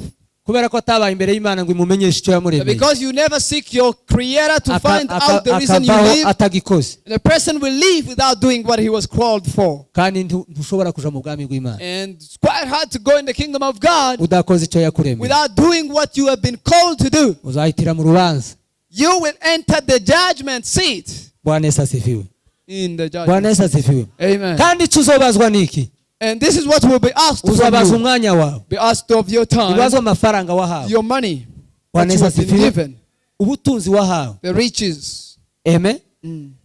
kubera ko atabaye imbere y'Imana ngo imumenyeshe icyo yamuremeye, because you never seek your creator to find out the reason you akabaho live. atagikoze. The person will live without doing what he was called for. Kandi ntushobora kuja mu bwami bw'Imana And it's quite hard to go in the kingdom of God udakoze icyo yakuremeye. without doing what you have been called to do. Uzahitira mu rubanza. You will enter the judgment seat. Bwana Yesu asifiwe. In the Bwana judgment. Yesu asifiwe. Amen. Kandi icyo uzobazwa ni iki? And this is what will be asked from Uzabazwa you. umwanya wawe, Be asked of your time, ubazwa amafaranga wahawe, your money, Bwana what you Yesu have been asifiwe. given, ubutunzi wahawe. the riches. Amen.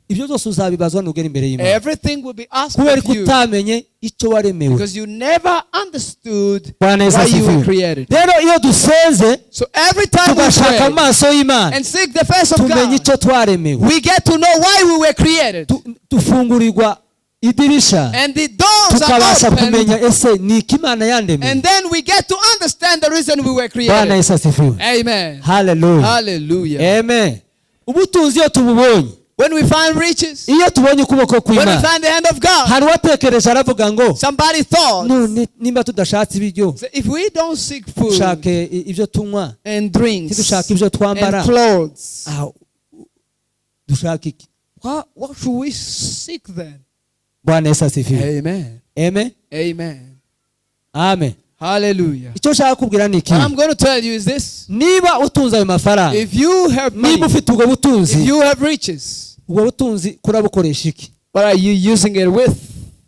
Ibyo byose uzabibazwa nugera imbere y'Imana, Everything will be asked kubera of ko you utamenye icyo waremewe. because you never understood Bwana Yesu why you were asifiwe. created. Rero iyo dusenze So every time we tugashaka pray amaso y'Imana, and seek the face of tumenya God, icyo twaremewe, we get to know why we were created. Dufungurirwa idirisha, And the doors are tukabasha kumenya opened. ese ni iki Imana yandemeye. And then we get to understand the reason we were Bwana created. Yesu asifiwe. Amen. Haleluya. Hallelujah. Amen. Ubutunzi iyo tububonye, When we find riches, iyo tubonye ukuboko when we kw'Imana, find the hand of God, hari uwatekereje aravuga ngo somebody thought, none nimba tudashatse ibiryo, say, if we don't seek food dushake ibyo tunywa, and drinks ntidushake ibyo twambara, and clothes, dushake iki? what should we seek then? Bwana Yesu asifiwe. Amen. Amen. Amen. Amen. Hallelujah. Icyo nshaka kubwira ni iki? What I'm going to tell you is this. Niba utunze ayo mafaranga, If you have money, niba ufite ubwo if butunzi, you have riches, ubwo butunzi kurabukoresha iki? what are you using it with?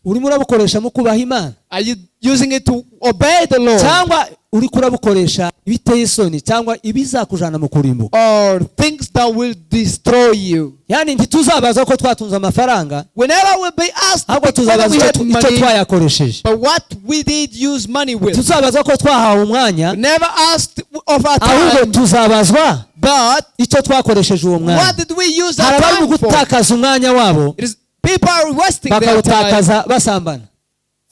Urimo urabukoresha mu kubaha Imana, Are you using it to obey the Lord? cyangwa uri kurabukoresha ibiteye isoni cyangwa ibizakujana mu kurimbuka? Or things that will destroy you? Yani ntituzabaza ko twatunze amafaranga, Whenever we'll be asked ahubwo whether tuzabaza we had icyo money, twayakoresheje. but what we did use money with. Tuzabazwa ko twahawe umwanya, We never asked of our ahubwo time, tuzabazwa but icyo twakoresheje uwo mwanya. what did we use Hari our abari mu time for? gutakaza umwanya wabo, It is people are wasting their time bakawutakaza basambana,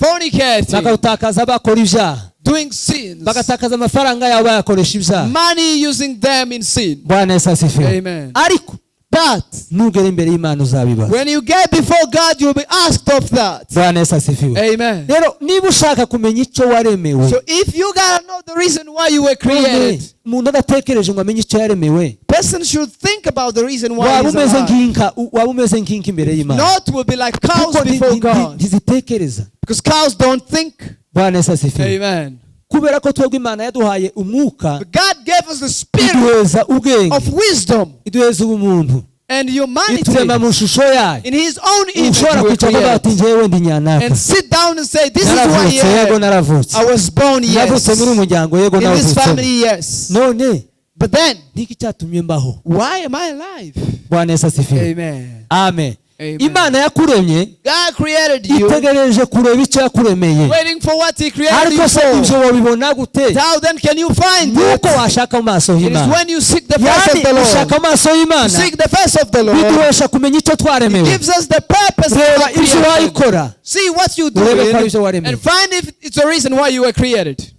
fornicating, bakawutakaza bakora ibyaha, doing sins, bagatakaza amafaranga yabo bayakoresha ibyaha. money using them in sin. Bwana Yesu asifiwe. Amen. Ariko But nugera imbere y'Imana uzabibaza. when you get before God, you'll be asked of that. Bwana Yesu asifiwe. Amen. Rero niba ushaka kumenya icyo waremewe, So if you gotta know the reason why you were none created, umuntu adatekereje ngo amenye icyo yaremewe, person should think about the reason why waba he's umeze alive. nk'inka, waba umeze nk'inka imbere y'Imana. Not will be like cows Kuko before God. ntizitekereza. Because cows don't think. Bwana Yesu asifiwe. Amen. Kubera ko twebwe Imana yaduhaye umwuka, But God gave us the spirit iduheza ubwenge, of wisdom iduheza ubumuntu, and humanity iturema mu shusho yayo. in His own image. Ushobora We were kwicara ukavuga ati created. njyewe ndi nyanaka, And sit down and say, this is who I naravutse, yego am. naravutse, I was born, yes. navutse muri uyu muryango, yego In this navutsemo. family, yes. None But then, Niki cyatumye mbaho? Why am I alive? Bwana Yesu asifiwe. Amen. Amen. Amen. Imana yakuremye God created you, itegereje kureba icyo yakuremeye. Waiting for what He created you Ariko se ibyo for. wabibona gute? How then can you find it? Nuko washaka mu maso It is h'Imana. when you seek the face Yani of the Lord. gushaka amaso y'Imana Seek the face of the Lord. biduhesha kumenya icyo twaremewe. Gives us the purpose of Reba our ibyo creation. wayikora. See what you do Urebe ko ari ibyo waremewe. and find if it's a reason why you were created.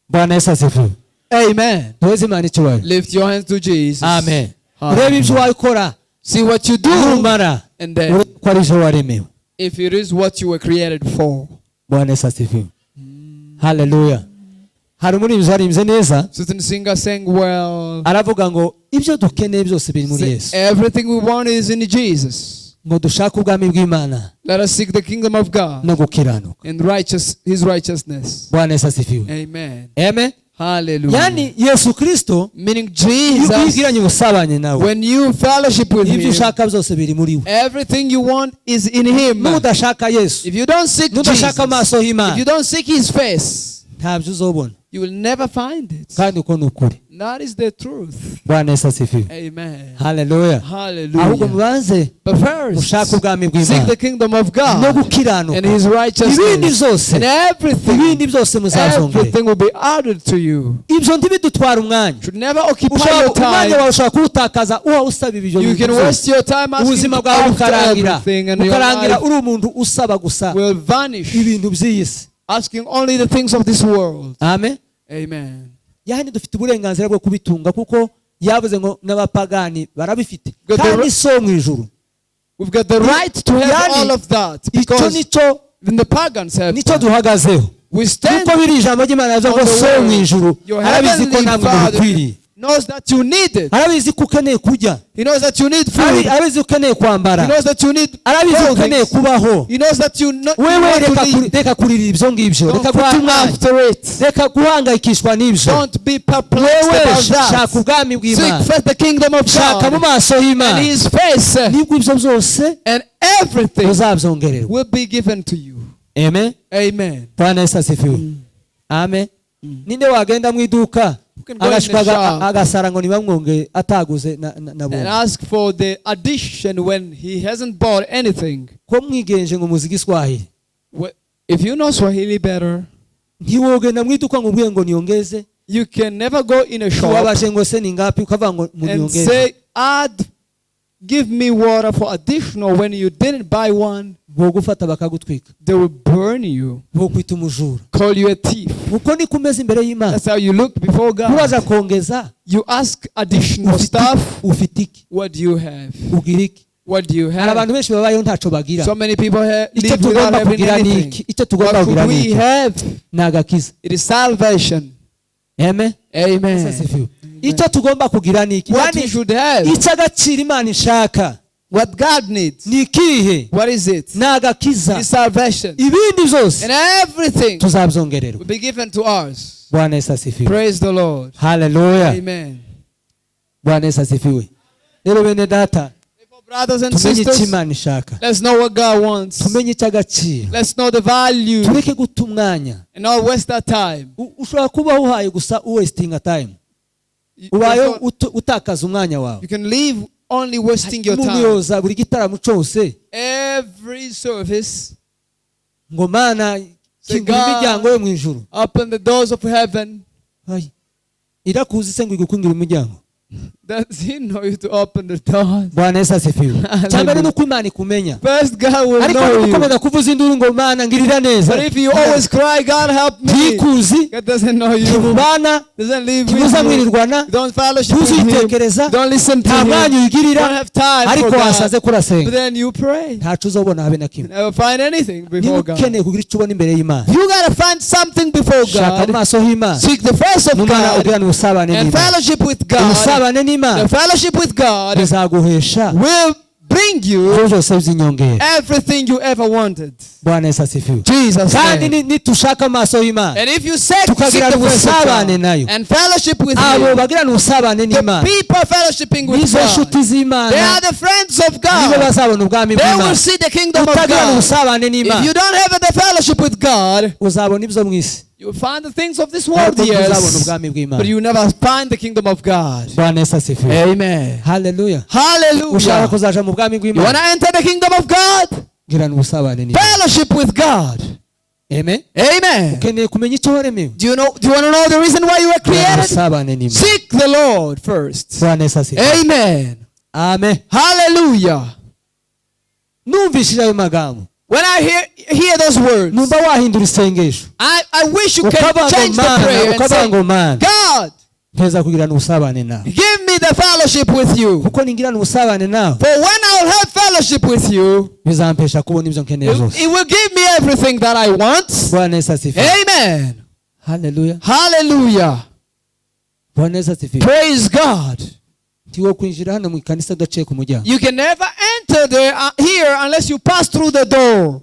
Bwana Yesu asifiwe. Amen. Duheze Imana icyubahiro. Lift your hands to Jesus. Amen. Urebe ibyo wayikora See what you do, numara and then urebe ko ari ibyo waremewe. If it is what you were created for. Bwana Yesu asifiwe. Haleluya. Hari umuririmbyi waririmbye neza Certain singer sang well. aravuga ngo ibyo dukeneye byose biri muri Say, Yesu. everything we want is in Jesus. Ngo dushake ubwami bw'Imana Let us seek the kingdom of God no gukiranuka. And righteous His righteousness. Bwana Yesu asifiwe. Amen. Amen. Hallelujah. Yani Yesu Kristo Meaning iyo Jesus, wigiranye ubusabane nawe when you fellowship with ibyo Him, ushaka byose biri muri we. Everything you want is in Him. Nudashaka Yesu, If you don't seek Jesus, nudashaka amaso if y'Imana, you don't seek His face, ntabyo uzobona. You will never find it. Kandi uko ni ukuri. That is the truth. Bwana Yesu asifiwe. Amen. Haleluya. Ahubwo Hallelujah. mubanze But first, mushake ubwami seek bw'Imana the kingdom of no God and gukiranuka. His Ibindi righteousness. byose, And everything, ibindi byose muzazongera. Everything will be added to you. Ibyo ntibidutwara umwanya. Should never occupy Ushobora your umwanya time. wawe ushobora kuwutakaza uba usaba ibyo You bintu can byose. waste your time asking Ubuzima bwawe after bukarangira everything and your bukarangira life uri umuntu usaba gusa will vanish, ibintu by'iyi si. Asking only the things of this world. Amen. Amen. Yani dufite uburenganzira bwo kubitunga kuko yavuze ngo n'abapagani barabifite God, kandi so mu ijuru. We've got the right to have Yani, all of that icyo because nicyo even the pagans have nicyo that. duhagazeho. We stand Kuko biri ijambo ry'Imana rivuga on ngo the so mu word. ijuru Your arabizi ko heavenly namwe Father mubikwiriye. Knows that you need it. Arabizi ko ukeneye kurya. He knows that you need food. Arabizi ko ukeneye kwambara. He knows that you need Arabizi ko ukeneye clothing. kubaho. He knows that you not, you Wewe want reka to kuri- live. reka kurira ibyo ngibyo, Don't reka guta cry umwanya, after it. reka guhangayikishwa n'ibyo. Don't be perplexed Wewe about shaka that. ubwami Seek bw'Imana, first the kingdom of shaka mu God maso and y'Imana, His face, nibwo ibyo byose and everything uzabyongererwa. Will be given to you. Amen. Amen. Bwana Yesu asifiwe. Amen. Ninde wagenda mu iduka Who can go in agashika the shop agasara ngo ntibamwonge ataguze na and bombo? Ask for the addition when he hasn't bought anything? Ko mwigenje ngo muzi Igiswahili, If you know Swahili better, ntiwogenda mu iduka ngo ubwiye ngo niongeze. You can never go in a shop Wabaje ngo se ni ngapi ukavuga ngo and muniongeze. Say, add, give me water for additional when you didn't buy one. Bogufata bakagutwika. They will burn you, Bokwita umujura. Call you a thief. Uko niko umeze imbere y'Imana. That's how you look before God. Ntubaza kongeza. You ask additional Ufite stuff. ufite iki? What do you have? Ugira iki? What do you Hari have? abantu benshi babayeho ntaco bagira. So many people Icyo live without tugomba having kugira ni anything. iki? Icyo tugomba What kugira could ni we iki? have? Ni agakiza. It is salvation. Amen. Amen. Asifiwe. Icyo tugomba kugira ni iki? What Yani we should have. icy'agaciro Imana ishaka What God needs. ni ikihe? What is it? Ni agakiza. It's salvation. Ibindi byose And everything tuzabyongererwa. Will be given to us. Bwana Yesu asifiwe. Praise the Lord. Haleluya. Amen. Bwana Yesu asifiwe. Rero bene data, Therefore, brothers and tumenye icyo sisters, Imana ishaka, let's know what God wants. tumenye icy'agaciro, Let's know the value tureke guta umwanya. And not waste our time. Ushobora kuba uhaye gusa uwesitinga time, ubayeho utakaza umwanya wawe. You can live only wasting your Umuntu time. yoza buri gitaramo cyose Every service, ngo Mana Say, kingura God, imiryango yo mu ijuru. Open the doors of heaven. Ay, irakuzi se ngo igukungira umuryango? Does he know you to open the doors? Bwana Yesu asifiwe. Cyambere nuko Imana ikumenya. First, God will Ariko know niba you. ukomeza kuvuza induru ngo Mana ngirira neza, But if you always cry, God help me, ntikuzi, God doesn't know you. ntimubana, Doesn't live with you. ntimuzamwirirwana, Don't fellowship with him. ntuzitekereza, Don't listen to nta him. mwanya uyigirira, Don't have time ariko for wasaze God. kurasenga, But then you pray. ntaco uzobona habe na kimwe. Never find anything Niba before God. ukeneye kugira icyo ubona imbere y'Imana, You gotta find something before shaka mu God. maso h'Imana, Seek the face of numara God ugirane ubusabane and n'Imana. Fellowship with God. Ubusabane n'Imana The fellowship with God bizaguhesha will bring you ibyo byose by'inyongera. Everything you ever wanted. Bwana Yesu asifiwe. Jesus' Kandi name. nitushaka amaso y'Imana, And if you seek tukagirana the face of ubusabane God nayo, and fellowship with abo Him, bagirana ubusabane the n'Imana people fellowshipping with nizo God, nshuti z'Imana, they are the friends of nibo God. bazabona ubwami They will bw'Imana. see the kingdom of Utagirana God. ubusabane If n'Imana, you don't have the fellowship with God, uzabona ibyo mu isi, You will find the things of this world, Ariko ntuzabona yes, ubwami bw'Imana. but you never find the kingdom of God. Bwana Yesu asifiwe. Amen. Haleluya. Ushaka Hallelujah. kuzaja mu bwami You bw'Imana, want to enter the kingdom of God? girana ubusabane n'Imana. Fellowship with God. Amen. Amen. Ukeneye kumenya icyo waremewe. Do you want to know the reason why you were Girana created? ubusabane n'Imana. Seek the Lord first. Bwana Yesu asifiwe. Amen. Amen. Hallelujah. Numvishije ayo magambo, When I hear those words, numva wahindura isengesho, I wish you can ukavuga ngo change the Mana, prayer and ukavuga say, ngo Mana, God, mpeza kugirana ubusabane nawe, give me the fellowship with you. kuko ningirana ubusabane nawe For when I will have fellowship with you, bizampesha kubona ibyo nkeneye it, byose. it will give me everything that I want. Bwana Yesu asifiwe. Amen. Haleluya. Hallelujah. Bwana Yesu asifiwe. Praise God. Ntiwo kwinjira hano mu ikanisa udaciye ku muryango. You can never enter here unless you pass through the door.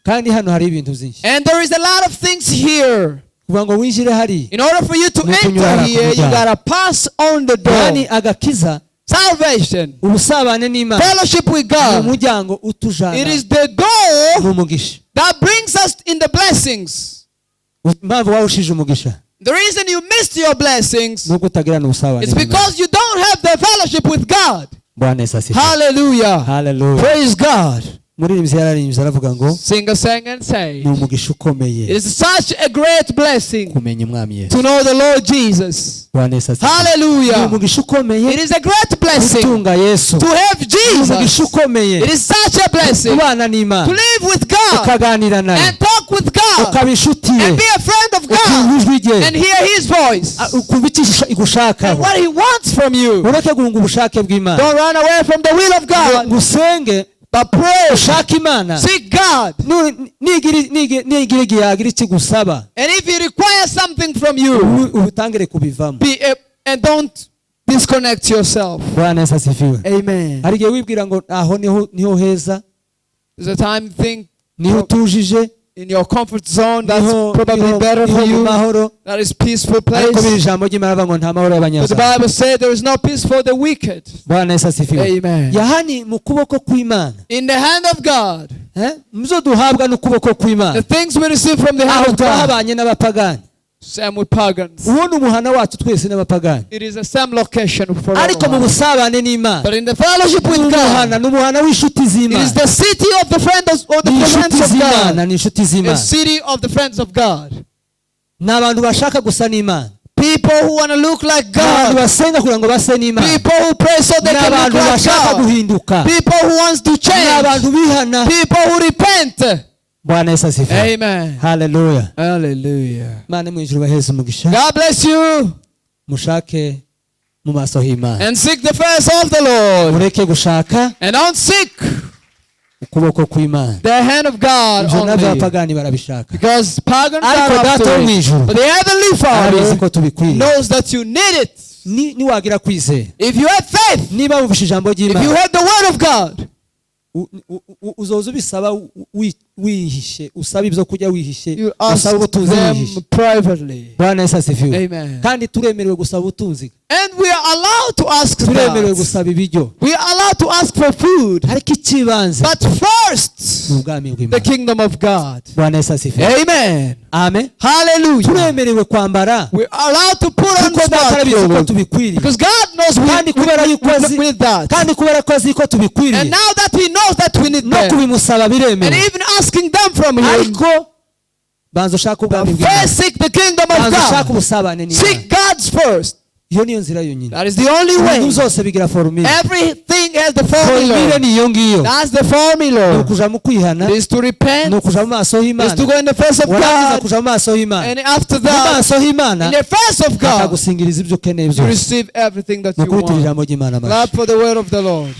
Kandi hano hari ibintu byinshi. And there is a lot of things here. Kugira ngo winjire hariya, In order for you to Ni ukunyura enter ku here, you muryango. gotta pass on the Yani door. agakiza, Salvation, ubusabane n'Imana, fellowship with ni God. umuryango utujana It is the door mu mugisha. that brings us in the blessings. Impamvu wawushije umugisha The reason you missed your blessings nuko utagirana ubusabane is n'Imana. because you don't have the fellowship with God. Bwana Yesu asifiwe. Hallelujah. Haleluya. Praise God. Muririmbyi yararirimbye aravuga ngo Sing a song and say, ni umugisha ukomeye it is such a great blessing kumenya umwami Yesu. to know the Lord Jesus. Bwana Yesu asifiwe. Ni Hallelujah. umugisha ukomeye It is a great blessing gutunga Yesu. to have Ni Jesus. umugisha ukomeye It is such a blessing kubana n'Imana, to live with God ukaganira naye, and talk with God ukaba inshuti ye, and be a friend of ukumva God ijwi rye, and hear His voice ukumva icyo and igushakaho. what He wants from you. Ureke guhunga ubushake bw'Imana. Don't run away from the will of God, Ngo usenge, but pray, ushake Imana. seek God. Nigira igihe yagira ikigusaba, And if He requires something from you, ubutangire kubivamo. and don't disconnect yourself. Bwana Yesu asifiwe. Amen. Hari igihe wibwira ngo aho niho heza, There's a time you think niho utujije, in your comfort zone, that's niho probably niho better niho for mu you. mahoro. That is peaceful Ariko biri place. ijambo ry'Imana rivuga ngo nta mahoro But the y'abanyabyaha. Bible said there is no peace for the wicked. Bwana Yesu asifiwe. Amen. Yahani mu kuboko kw'Imana, In the hand of God, muzo duhabwa n'ukuboko kw'Imana, the things we receive from the hand aho of God, twahabanye n'abapagani. same with pagans. Uwo ni umuhana wacu twese n'abapagani, It is the same location for all ariko mu of us. busabane n'Imana, But in the fellowship with umuhana God, ni umuhana w'inshuti it is z'Imana. the city of the friends of the Ni friends inshuti of z'Imana, God. ni inshuti The z'Imana. city of the friends of God. Ni abantu bashaka gusa n'Imana, People who want to look like ni abantu God. basenga kugira ngo base n'Imana, People who pray so they ni can look abantu like bashaka God. guhinduka, People who wants to ni change. abantu bihana. People who repent. Bwana Yesu asifiwe. Amen. Haleluya. Hallelujah. Imana mu ijuru baheze umugisha. God bless you Mushake mu maso h'Imana, and seek the face of the Lord. mureke gushaka And don't seek ukuboko kw'Imana. the hand of God Ibyo nabyo only. abapagani barabishaka, Because pagans ariko are Data after wo mu it. ijuru But the heavenly arabizi Father ko tubikwiye. knows that you need it. Niwagira kwizera, If you have faith, niba wumvise ijambo if you ry'Imana, have the word of God, uzoza ubisaba wihishe, usaba ibyo kurya wihishe, you ask usaba ubutunzi wihishe. them privately. Bwana Yesu asifiwe. Amen. Kandi turemerewe gusaba ubutunzi, And we are allowed to ask turemerewe that. gusaba ibiryo, We are allowed to ask for food. ariko icy'ibanze But first, ni ubwami the bw'Imana. kingdom of God. Bwana Yesu asifiwe. Amen. Amen. Hallelujah. Turemerewe kwambara We are allowed to put on kuko Data smart arabizi ko clothes. tubikwiriye, Because God knows we, kandi kubera yuko azi, we need that. kandi kubera ko azi ko tubikwiriye, And now that He knows that we need no them, kubimusaba and biremewe. even asking them from Him, Ariko banza ushake ubwami but bw'Imana, first seek the kingdom of banza ushake God. ubusabane n'Imana. Seek God's first. Iyo niyo nzira yonyine. That is the only Ibintu way. byose bigira formule. Everything has the Formule formula. ni iyo ngiyo. That's the Ni formula. ukuja mu kwihana, It is to repent. ni ukuja mu maso It is y'Imana. to go in the face of Warangiza God. kuja mu maso y'Imana, And after mu that, maso y'Imana in the face of God, akagusingiriza ibyo ukeneye you byose. receive everything that Ni you ukubitira want. ijambo ry'Imana amashyi. Clap for the word of the Lord.